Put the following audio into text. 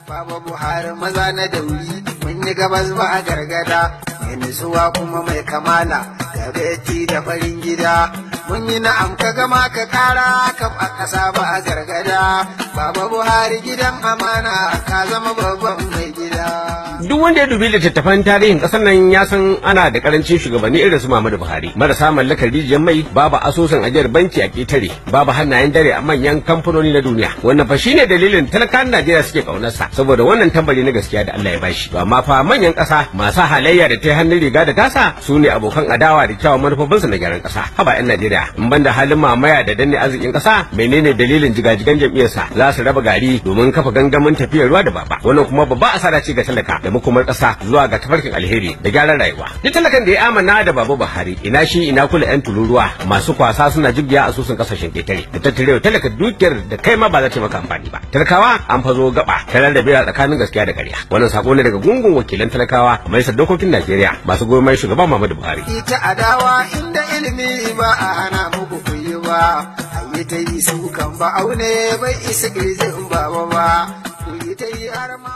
Baba Buhari maza na dauri, mun yi gabas ba a gargada, mai nutsuwa kuma mai kamala, ga da farin gida. Mun yi na'am ka gama ka kara kaf a ƙasa ba a gargada. Baba Buhari gidan amana, ka zama babban mai gida. Duk wanda ya dubi littattafan tarihin ƙasar nan ya san ana da karancin shugabanni irin su Muhammadu Buhari. Marasa mallakar rijiyar mai, babu asusun ajiyar banki a ƙetare, babu hannayen dare a manyan kamfanoni na duniya. Wannan fa shine dalilin talakan Najeriya suke ƙaunarsa, saboda wannan tambari na gaskiya da Allah ya bashi. To amma fa manyan ƙasa masu halayya da ta hannun riga da tasa su ne abokan adawa da kyawun manufofinsu na gyaran ƙasa. Haba 'yan Najeriya, in banda halin mamaya da danne arzikin ƙasa, menene dalilin jigajigan jam'iyyarsa za su raba gari domin kafa gangamin tafiyar ruwa da baba? Wannan kuma babba asara ce ga talaka da makomar ƙasa zuwa ga tafarkin alheri da gyaran rayuwa. Duk talakan da ya amana da Baba Buhari, ina shi ina kula 'yan tururuwa masu kwasa suna jibgiya asusun kasashen ƙetare da tattarewa talaka dukiyar da kai ma ba za ta maka amfani ba. Talakawa an fazo gaba ta rarrabewa tsakanin gaskiya da ƙarya. Wannan sako ne daga gungun wakilan talakawa a Majalisar Dokokin Najeriya masu goyon bayan shugaban Muhammadu Buhari. Ita adawa inda ilimi ba a hana muku ku yi ba, a yi ta yi su kan ba aune bai isa ƙirjin baba ba, ku yi ta yi har ma.